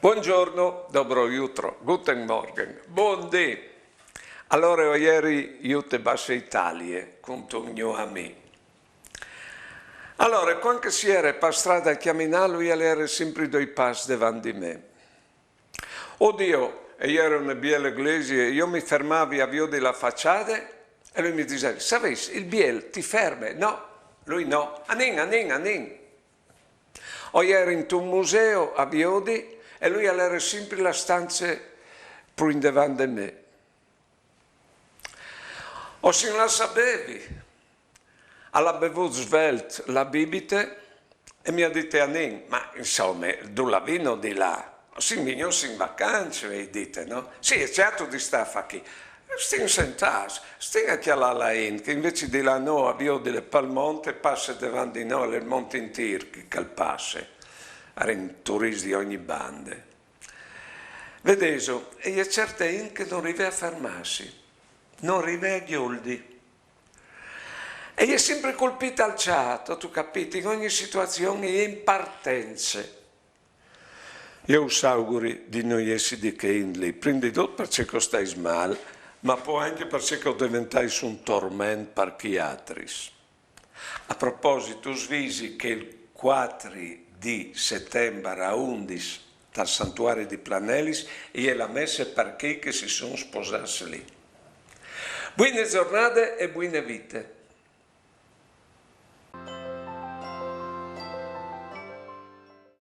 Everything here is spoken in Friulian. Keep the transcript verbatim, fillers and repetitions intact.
Buongiorno, dobro jutro, guten Morgen, buondì. Alore o jeri jute Basse Italie cuntun gno amì. Alore, cuant che si jere pa strade a cjaminâ, lui al jere simpri doi pas devant di me. O Diu, e jere une biele glesie, jo mi fermavi a viodi la façade e lui mi diseve: «Savês, il biel ti ferme, no?» Lui: «No, anìn, anìn, anìn.» O jeri intun museu a viodi e lui al jere simpri la stance plui indevant de me. O sin lâts a bevi. Al à bevût svelt la bibite e mi à dite: «Anìn.» «Ma insome, dulà vino di là? O sin vignûts in vacance», o ai dite, no? «Sì, e ce âstu di stâ a fâ chi?» «Stin sentâts, stin a cjalâ la int che invezit di lâ nô a viodile pal mont e passe devant di nô, al è il mont intîr che al passe.» A jerin turists di ogni bande. Vedêso, e je certe int che no rive a fermâsi, no rive a gjoldi. E je simpri colpît dal cjât, âstu capît, in ogni situazion e je in partence. Jo us auguri di no jessi di chê int li, prin di dut parcè che o stais mâl, ma po ancje parcè che o deventais un torment par chei altris. A proposit, us visi che il cuatri di setembar a undis tal santuari di Planelis e je la messe par chei che si son sposâts li. Buine zornade e buine vite.